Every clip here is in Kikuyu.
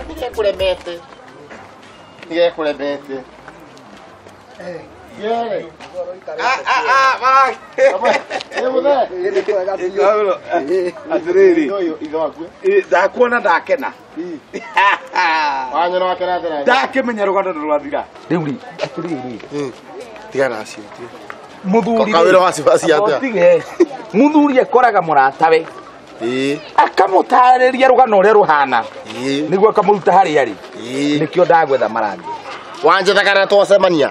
Nĩgekũremete. Nĩgekũremete. Yere. Atiriri. Ndakuona ndakena. Wanyona wakena atĩrĩ. Ndakĩmenya rũgano nĩ rwathira. Rĩu rĩ, atiriri. Tigana acio. Muthuri. Kawĩra wacibaci atĩa? Tige. Muthuri akoraga mũratawe. Akamũtarĩria rũgano ũrĩa rũhana. Nĩguo akamũruta harĩa arĩ. Nĩkĩo ndagwetha marangi. Wanjetha kana twacemania?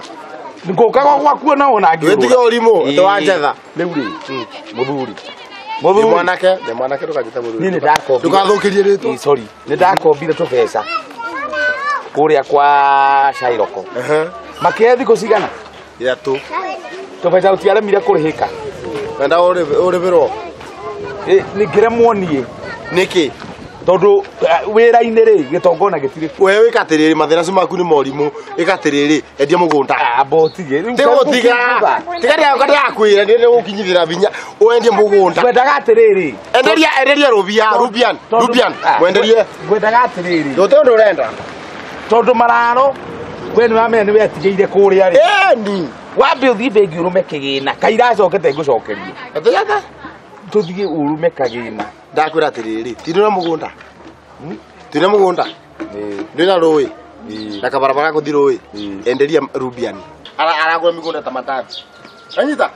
Ngũkaga gwaku na ona ngĩũrũra. Wĩtige ũrimũ, atĩ wanjetha. Rĩu rĩ, mũthuri. Mũthuri. Mwanake, nĩ mwanake ndũkanjĩte mũthuri. Niĩ nĩ ndakombire. Ndũgathũkĩrie rĩtwa. Sorry. Nĩ ndakombire tũbeca kũrĩa kwa Cairoko. Makĩhe thikũ cigana? Ithatũ. Tũbeca tũtiaremire kũrĩhĩka. Wenda ũrĩhĩrwo? Nĩngĩremwo niĩ. Nĩkĩ? Tondũ wĩra-inĩ rĩ, gĩtongona gĩtirĩ kuo. We wĩka atĩrĩrĩ, mathĩna macio maku nĩ morimũ. Ĩka atĩrĩrĩ, endia mũgũnda. Amba ũtige. Rĩu Tigũtiga. Tiga ndĩrakwĩra, nĩ gũkinyithĩra binya. Wendie mũgũnda. Ngwendaga atĩrĩrĩ. Enderia, enderia rũbia, Rubian, Rubian. Mwenderie. Ngwendaga atĩrĩrĩ. Ndũte ũndũ ũrenda. Tondũ mararo, we nĩ wamenya nĩ wetigĩire kũrĩa rĩ. Ĩni. Wambe ũthiĩ bengi ũrũme kĩgĩna. Kairacokete ngũcokerie. Atĩ Tũthiĩ ũrũme kagĩna. Ndakwĩra atĩrĩrĩ, ti ndĩna mũgũnda. Ndĩna mũgũnda. Ndĩna rũĩ. Na kabarabara gũthiĩ rũĩ. Enderia Rubian. Aragũra mĩgũnda ta matatu. Anyita?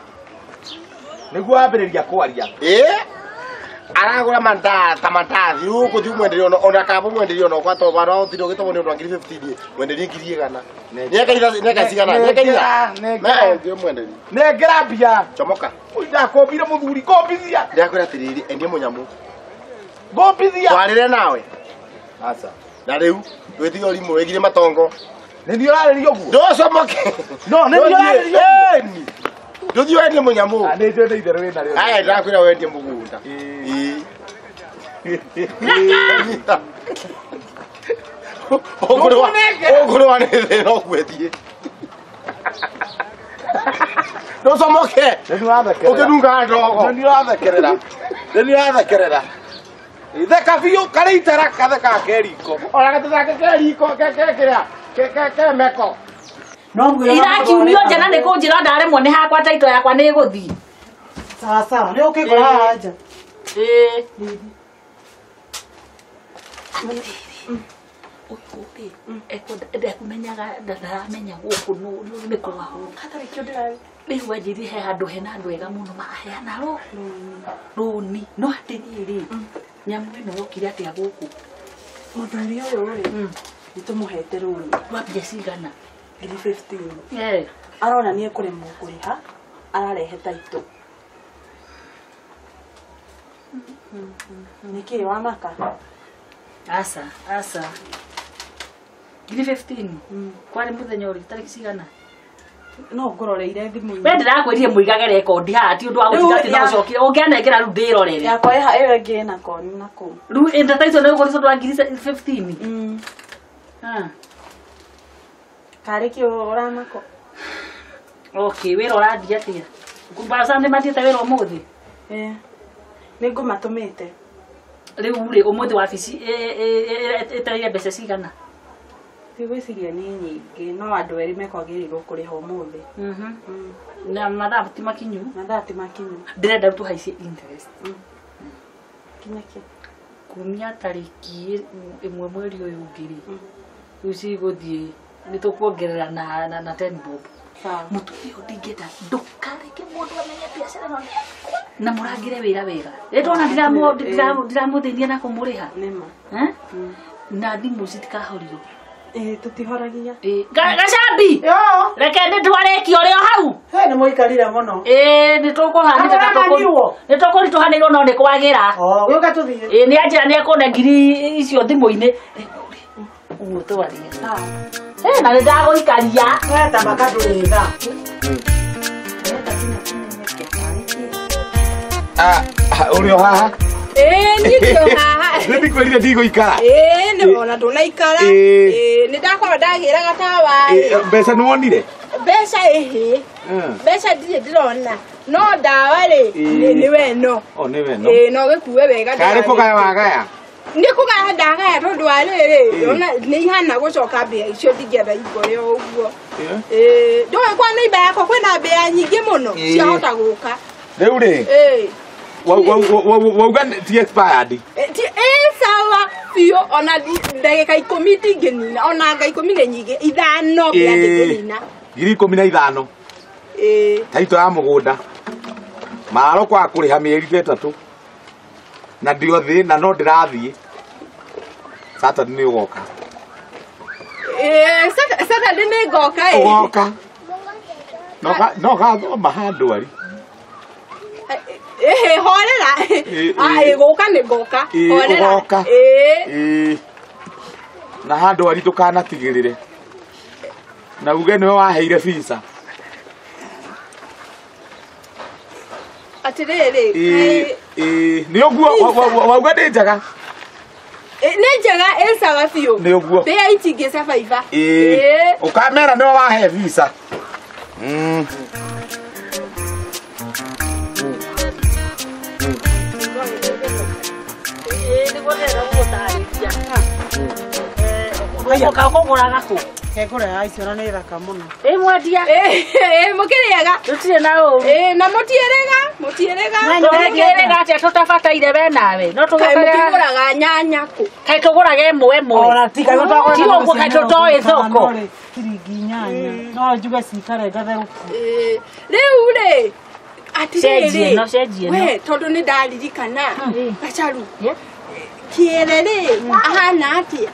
Nĩguo wambĩrĩria kwaria. Aragũra ta mandathi. Rĩu ũgũthiĩ ũmwenderie ona kaba ũmwenderie ona kwa to bara ũthiĩ ũgĩtobwo nĩ ũndũ wa ngiri 15 mwenderie ngiri igana. Nĩeka cigana? Nĩeka inya. Nĩ ũmwenderie. Nengera mbia. Chomoka. Ndakombire mũthuri, kombithia. Ndakwĩra atĩrĩrĩ, endia mũnyamũ. Ngombithia. Twarĩre nawe. Aca. Na rĩu wĩtige ũrimũ wĩgire matongo. Nĩ niĩ ũrarĩria ũguo? Ndũcomoke. No, nĩ niĩ ũrarĩria ũguo. Ĩni. Ndũthiĩ wendie mũnyamũ. Nĩ njũĩ nĩ itherũ wĩna rĩo. Aya ndakwĩra wendie mũgũnda. Nyita. Ũngũrwa nĩ thĩna ũgwethiĩ. Ndũcomoke. Nĩ niĩ ũrathekerera. Ũkĩnunga ndogo. Nĩ niĩ ũrathekerera. Nĩ niĩ ũrathekerera. Theka biũ karĩ itara katheka ke riko. Ona gatithake ke riko ke ke kĩrĩa ke ke ke meko. Irakiumio nja na nĩ kũnjĩra ndaremwo nĩ hakwa taito yakwa nĩ ĩgũthiĩ. Sawa sawa, nĩ ũkĩkora haha nja. Ĩĩ. Ũyũ rĩ, ndekumenyaga ndaramenya gũkũ nĩ kwao. Hatarĩ kĩo ndĩra Rĩu anjĩrire he handũ hena andũ ega mũno maraheana rũni. No atĩrĩrĩ, nyamũ ĩno yokire atĩa gũkũ? Mũthuri ũyũ rĩ, nĩ tũmũhete rũni. Rwa mbia cigana? Ngiri 15. Arona nĩ ekũremwo kũrĩha, ararehe taito. Nĩkĩ wamaka? Aca, aca. Ngiri 15? Kwarĩ mũthenya ũrĩkũ tarĩki cigana? No ngũroreire thimũ-inĩ. We ndĩrakwĩrire mũigage rekondi haha ti ũndũ wa gũtinda atĩ no ũcokire. Ũngĩanengera rĩu ndĩrorere. Yakwa ĩha ĩyo ĩngĩ ĩna koni na kũu. Rĩu ĩnda taito nĩ ũgũrĩtwo ũndũ wa ngiri 15? Karĩ kĩ ũramaka? Okay, wĩra ũrathiĩ atĩa? Mbaca nĩ mathiĩte wĩra ũmũthĩ? Nĩ ngũmatũmĩte. Rĩu rĩ, ũmũthĩ wabici ĩtereire mbeca cigana? Ndigwĩciria nĩ nyingĩ, no andũ erĩ mekwagĩrĩirwo kũrĩha ũmũthĩ. Na mathaa ti makinyu? Mathaa ti makinyu. Ndĩrenda tũhaicie interest. Kinya kĩ? Kumia tarĩki ĩmwe mweri ũyũ ũngĩ rĩ, rĩu cigũthiĩ nĩ tũkuongerera na 10 bob. Mũtumia ũyũ ndingĩenda ndũkareke mũndũ amenye biacara ĩno nĩ yakwa. Na mũrangĩre wĩra wega. Rĩrĩa ndona ndiramũthĩnia na kũmũrĩha. Nĩma. Na thimũ citikahorio. Tũtihoragia. Gacambi! Reke nĩ ndwarĩkia ũrĩ o hau. Nĩ mũikarire mũno. Nĩ tũkũhanĩte ta nĩ tũkũritũhanĩirwo no nĩ kwagĩra. Gĩũka tũthiĩ. Nĩ anjĩra nĩ ekũne ngiri icio thimũ-inĩ. Ũguo twarie. Na nĩ ndagũikaria. We ta maka ndũrĩ tha. Ũrĩ o haha? Niĩ ndĩ o haha. Nĩ ndikwĩrire ndigũikara. Nĩ wona ndũnaikara. Nĩ ndakorwo ndagĩra gatawa. Mbeca nĩ wonire? Mbeca ĩhĩ. Mbeca ndirĩ ndĩrona. No ndawa rĩ nĩ we no. O nĩ we no. Ĩĩ no gĩkue wega. Karĩ kũgaya wagaya? Nĩ kũgaya ndagaya tondũ wa rĩrĩ ona nĩ ihana gũcoka mbĩa icio ndingĩenda ikore o ũguo. Ĩĩ ndũĩ kwa neighbor yakwa kwĩna mbĩa nyingĩ mũno ciahota gũka. Rĩu rĩ? Ĩĩ. Wauga ti expired? Ĩĩ sawa biũ ona ndagĩka 10 ndingĩnina ona nga 10 nĩ nyingĩ 5 mbĩa ndingĩnina. 15,000. Ĩĩ. Taito ya mũgũnda. Mararo kwa kũrĩha mĩeri 3. Na ndio thĩ na no ndĩrathiĩ. Saturday nĩ ũgoka. Ĩĩ Saturday nĩ ngoka ĩ. Ũgoka. No gathoma handũ ari. Ĩĩ horera. Ah ĩ gũka nĩ ngoka. Horera. Ũgoka. Ĩĩ. Na handũ ari ndũkanatigĩrĩre. Na uge nĩwe waheire visa. Atĩrĩrĩ. Ĩĩ nĩ ũguo wauga nĩ njega. Nĩ njega ĩ sawa biũ. Nĩ ũguo. Mbĩa itingĩ survive. Ĩĩ. Ũkamera nĩwe wahe visa. Ĩĩ nĩguo ndĩrenda gũgũtarĩria. Ũkũgũraga kũ? Kengũra icio na nĩ thaka mũno. Ĩ mwendia? Ĩ mũkĩrĩaga? Tũtirĩ na ũru. Ĩ na mũtiĩrĩga? Mũtiĩrĩga? Tũngĩrĩga atĩa tũtabataire we nawe? No Kaĩ tũgũkagĩra. mũkĩgũraga nyanya kũ? Kaĩ tũgũraga ĩmwe ĩmwe. Ona tiga Ti ũguo kaĩ tũtoĩ thoko. Ciringi 8. No njuge cikare ngatherũku. Rĩu rĩ atĩrĩrĩ. Cenjia ĩno. We tondũ nĩ ndaririkana. Gacaru. Kĩere rĩ ahana atĩa?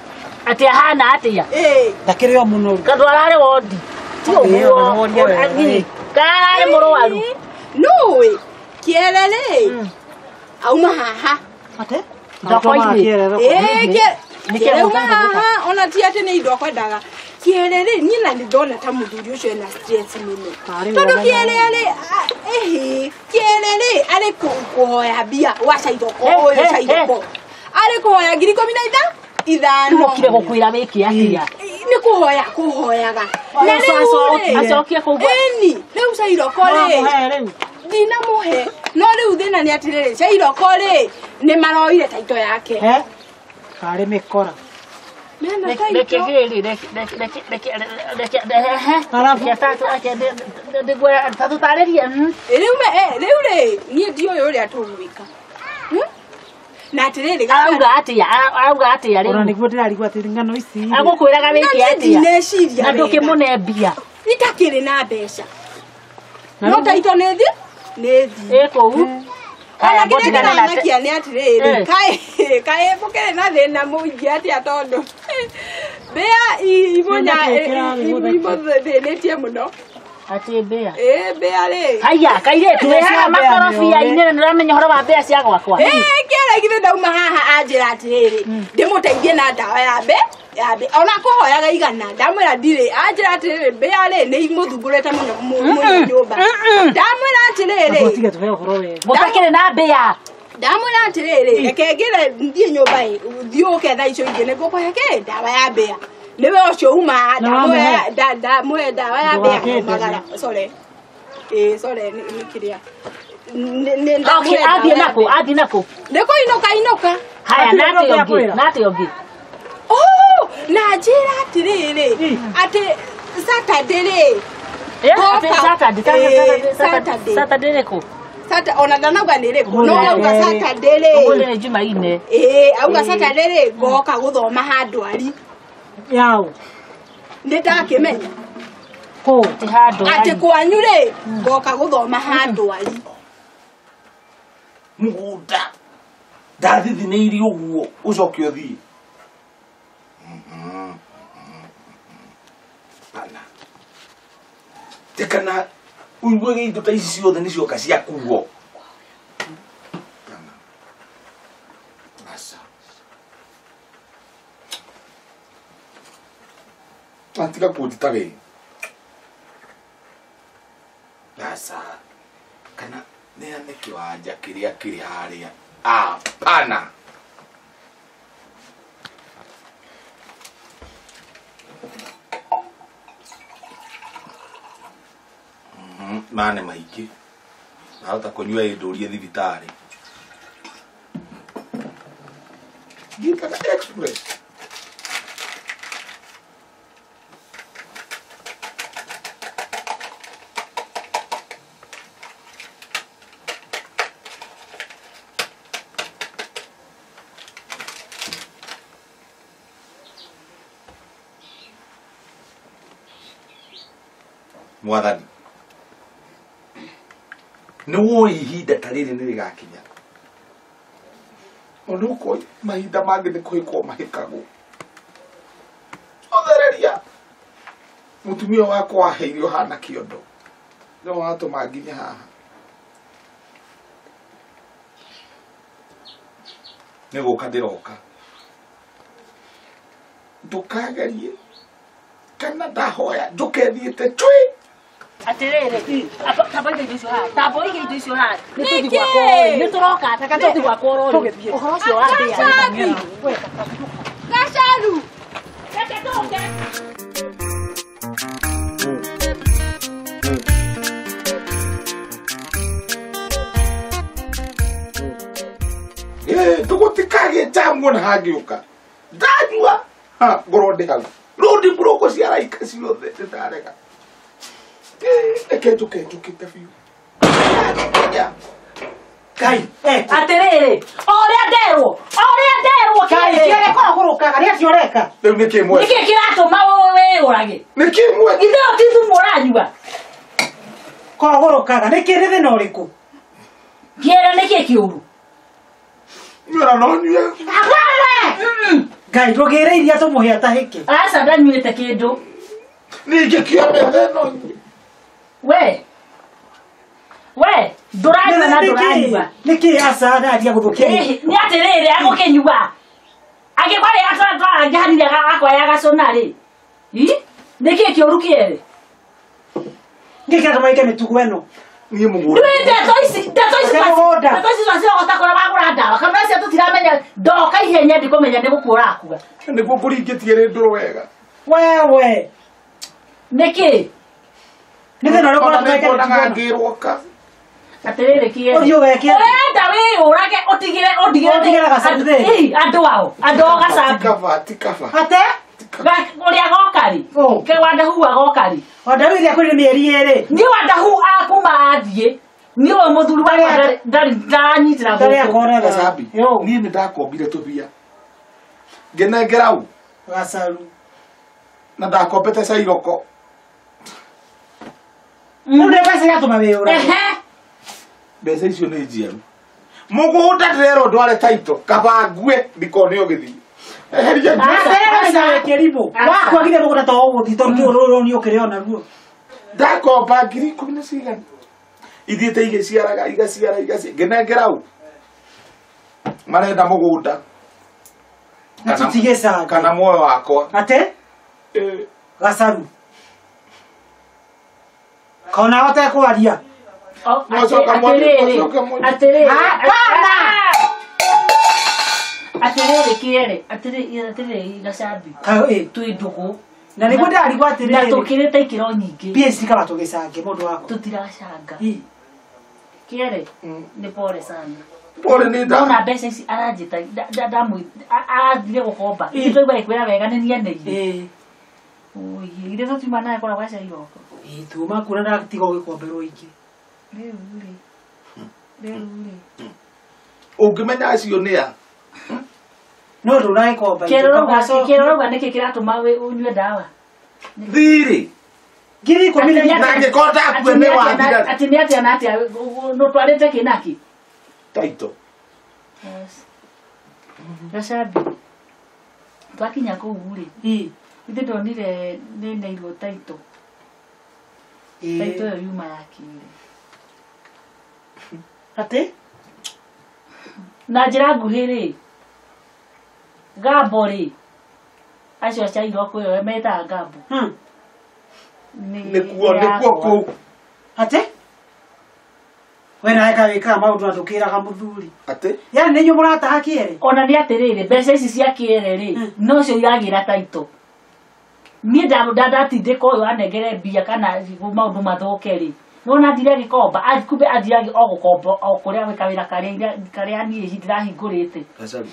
Atĩ ahana atĩa? Ĩĩ. Ndakĩrĩ o mũnoru. Tondũ ararĩ wondi. Ti ũguo. Kararĩ mũrwaru. Nũĩ kĩere rĩ auma haha. Atĩ? Thoko-inĩ. Ĩĩ kĩere auma haha ona ti atĩ nĩ indo akwendaga. Kĩere rĩ niĩ na nĩ ndona ta mũthuri ũcio ena stress mũno. Tondũ kĩere rĩ ĩhĩ kĩere rĩ arĩ kũhoya mbia gwa Cairoko ũyũ Cairoko. Arĩ kũhoya 15,000. Tũkire gũkwĩra wĩke atĩa? Nĩ kũhoya kũhoyaga. Na rĩu rĩ acokie kũu. Ĩni rĩu Cairoko rĩ ndinamũhe no rĩu thĩna nĩ atĩrĩrĩ Cairoko rĩ nĩ maroire taito yake. Karĩ mĩkora. Mena taito. Reke hĩrĩ reke tũtarĩrie. Rĩu rĩ niĩ ndiũĩ ũrĩa tũgwĩka. Na atĩrĩrĩ arauga atĩa? Arauga atĩa rĩu? Ona nĩguo ndĩrarigwo atĩ ng'ano ici. Agũkwĩraga wĩke atĩa? Ndineciria. Na ndũkĩmũne mbia. Itakĩrĩ na mbeca. No taito nĩ thiĩ? Nĩ thiĩ. Ĩ kũu. Ona kĩrĩa kĩramakia nĩ atĩrĩrĩ kaĩ mũkĩrĩ na thĩna mũingĩ atĩa tondũ mbĩa imũnya imũthĩnĩtie mũno. Atĩ mbĩa? Ĩ mbĩa rĩ. Haiya kairĩtu wĩ haha makorobia-inĩ na nĩũramenya ũhoro wa mbĩa cia gwakwa. Ĩ kĩere githĩ ndauma haha anjĩra atĩrĩrĩ ndĩmũteithie na ndawa ya mbĩa ona kũhoyaga 100 ndamwĩra ndirĩ anjĩra atĩrĩrĩ mbĩa rĩ nĩ imũthumbũrĩte mũno mũno nyũmba. Ndamwĩra atĩrĩrĩ Tige tũhe ũhoro wega. Mũtakĩrĩ na mbĩa. Ndamwĩra atĩrĩrĩ reke ngĩre thiĩ nyũmba ĩ thiĩ ũke thaa icio ingĩ nĩngũkũhe kĩ ndawa ya mbĩa. Nĩwe ũcio uma ndamũhe ndawa ya mbĩa magara sorry. Ĩ sorry nĩ kĩrĩa. Athiĩ nakũ? Athiĩ nakũ? Nĩ kũinũka inũka. Haya na atĩ ũngĩ. Oh na njĩra atĩrĩrĩ atĩ Saturday rĩ. Saturday. Saturday rĩkũ? Ona ndanauga nĩ rĩkũ no auga Saturday rĩ. Ũmũthĩ nĩ Jumaine. Ĩĩ auga Saturday rĩ ngoka gũthoma handũ ari. Yao. Nĩ ndakĩmenya. Kũ? Atĩ handũ ari. Atĩ kwanyu rĩ ngoka gũthoma handũ ari. Mũgũnda ndathithinĩirie ũguo ũcoke ũthiĩ. Pana. Tekana uiguage indo ta ici ciothe nĩ cioka ciakuo. Pana. Aca. Atiga kũnjĩta we. Aca. Kana neane kĩwanja kĩrĩa kĩrĩ harĩa. Hapana. Mane maingĩ. Nahota kũnyua ĩndũrie thibitarĩ. Ngĩkaga express. Mwathani nĩ woĩ ihinda ta rĩrĩ nĩ rĩgakinya ona ũkoĩ mahinda mangĩ nĩ kũhĩkwo mahĩkagwo othereria mũtumia wakwa aheire ũhana kĩondo no watũma nginye haha nĩ gũka ndĩroka ndũkagerie kana ndahoya njũke thiĩte chui. Atiriri, tamba indo icio haha, tamba ũige indo icio haha. Nĩ tũthiĩ gwakwa orori, nĩ tũroka, taka tũthiĩ gwakwa orori. Ũhoro ũcio wa mbĩa. Gacaru. Reke tũke. Tũgũtikagie jamu ona hangĩũka. Ndanyua, ha, ngorwo ndĩ hau. Rũndi mburoko cia araika ciothe nĩndarega. Reke njũke njũkĩte biũ. Ngai, Atiriri, o ũrĩa nderwo, o ũrĩa nderwo Ngai, kĩrĩ. kĩrĩa kũgũrũkaga nĩ atĩa ũreka? Rĩu nĩ kĩ mweka? Nĩkĩ kĩratũma wĩyũrage? Nĩ kĩ mweka? Githĩ ũyũ ti thumu ũranyua? Kũgũrũkaga nĩ kĩ nĩ thĩna ũrĩkũ? Kĩere nĩkĩ kĩũru? Nyuĩra no nyue. Ngai, ndũgĩre iria tũmũhe atahĩke. Aca ndanyuĩte kĩndũ. Ningĩ kĩa metha ĩno nyue. We. We, ndũranyua na ndũranyua. Nĩ kĩ aca ndaria gũthũkia? Nĩ atĩrĩrĩ agũkĩnyua. Angĩkwarĩ atwarangihanire akoya gacũna rĩ. Nĩkĩ kĩũru kĩerĩ? Nĩkĩ kĩratũma wĩke mĩtugo ĩno? Niĩ mũgũnda. Nĩ ndeto ici, ndeto ici Mũgũnda. Ndeto ici twacirogota kũrĩa wagũra ndawa. Kana icio tũtiramenya ndoka ihenya ndikũmenya nĩ gũkua ũrakua. Nĩguo ngũringĩtie rĩ ndũrũ wega. Wewe. Nĩkĩ? Nĩ thĩna ũrĩkũ Ona ũratũma wĩke nĩnguonaga mĩtugo ĩno? ngĩrwoka. Atĩrĩrĩ kĩerĩ. Ũthiĩ ũgeke. Ũrenda wĩyũrage ũtigĩre ũndigĩre Ũndigĩre gacambi thĩ. Ĩ, andũ ao, andũ ao Ti gacambi. kaba, ti kaba. Ate? Ũrĩa goka rĩ. Ũ. Ke Wandahu agoka rĩ. Wandahu ithia kwĩrĩ mĩeri ĩrĩ. Niĩ Wandahu akuma athiĩ. Niĩ ũyũ mũthuri wakwa ndarĩ ndaranyitĩra Ndarĩ gũkũ. akona Gacambi. Niĩ nĩ ndakombire tũbia. Ngĩnengera u. Gacaru. Na ndakombete cairoko. Rĩu nĩ mbeca iratũma wĩyũrage. Ehe. Mbeca icio nĩ njiaru. Mũgũnda ndĩrerwo ndware taito kaba ngue ndikone ũgĩthiĩ. Eheria Kĩrimũ. Wakuagire mũgũnda to ũgũthiĩ tondũ rũrũ nĩ ũkĩrĩ ona ruo. Ndakomba 10,000 na cigana. Ithiĩte igĩciaraga igaciara igaciara ngĩnengera u. Marenda mũgũnda. Na tũtigĩcanga. Kana muoyo wakwa. Ate? Gacaru. Kona hote kwaria. Atĩrĩrĩ, atĩrĩrĩ. Hapana. Atĩrĩrĩ kĩere, atĩrĩrĩ atĩrĩrĩ gacambi. Twĩ ndũgũ. Na nĩguo ndarigwo atĩrĩrĩ. Na tũkĩrĩte ikĩro nyingĩ. Mbia ici kaba tũgĩcange mũndũ wakwa. Tũtiracanga. Kĩere, nĩ pole sana. Pole nĩ nda. Ndona mbeca ici aranjĩta ndamwĩ athire gũkomba. Ithuĩ twaigua agĩkwĩra wega nĩ nianeire. Oi, ithuĩ tũtiuma nawe kũrĩa gwa Cairoko. Ĩ tuma kuona ndatiga ũgĩkomberwo ingĩ. Rĩu rĩ. Rĩu rĩ. Ũngĩmenya acio nĩ a? No ndũragĩkomba ingĩ. Kĩero rauga nĩkĩ kĩratũma ũnyue ndawa? Thirĩ. 10,000 Na angĩkorwo ndakua nĩ wathira. Atĩ nĩ atĩa na atĩa nũtwarĩte kĩ na kĩ? Taito. Gacambi. Twakinya kũu rĩ. Ithe ndonire nĩ neirwo taito. Taito ĩyo yuma ya kĩrĩ. Atĩ? Na njĩra nguhĩ rĩ. Gambo rĩ. Acio a Cairoko ĩyo metaga gambo. Nĩkuo nĩkuo kũu. Atĩ? We nawe kawĩkaga maũndũ na ndũkĩraga mũthuri. Atĩ? Yaani nĩ inyuĩ mũrataha kĩere? Ona nĩ atĩrĩrĩ, mbeca ici cia kĩere rĩ, nocio iragĩra taito. Niĩ ndatindĩka ũyũ anengere mbia kana maũndũ mathũke rĩ, Nona athire agĩkomba, kumbe athire o gũkomba o kũrĩa gwĩka wĩra karĩa niĩ ndĩrahingũrĩte.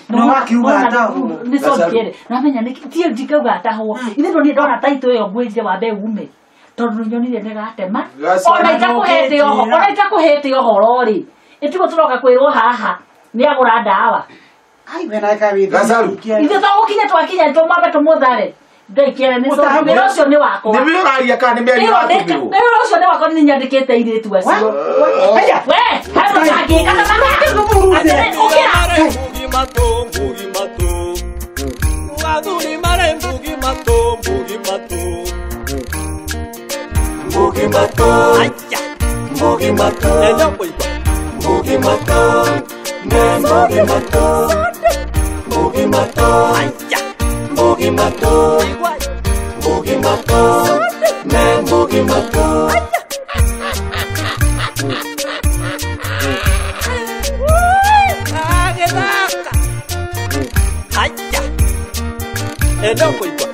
No wakiuga atahwo. Nĩ cokere. Namenya nĩ ti ndikauga atahwo. Ithe ndonire ndona taito ĩyo ngwĩrire wambe ume. Tondũ nyonire nĩ gatema. Ona itakũhete oho, ona itakũhete ũhoro rĩ. Ĩtiguo tũroka kwĩrwo haha nĩ agũra ndawa. Ai we nawe kawitha. Gacaru. Ithuĩ to gũkinya twakinya tũmambe tũmũthare. Ngai kĩere nĩ sorry. Wĩra ũcio nĩ wakwa. Nĩ wĩra ũraria kana nĩ mĩario ũratũmĩrwo? Wĩra ũcio nĩ wakwa nĩ nyandĩkĩte airĩtu acio. Haya. We, handũ tangĩka na Atĩrĩ, ũkĩra. Mbugi matũ, mbugi matũ. Athuri marĩ mbugi matũ, mbugi matũ. Mbugi matũ. Mbugi matũ. Mbugi matũ. Ne mbugi matũ. Mbugi matũ. Mbugi matũ. Mbugi matũ. Ne mbugi matũ. Agĩthaka. Aya. Enda kũigua.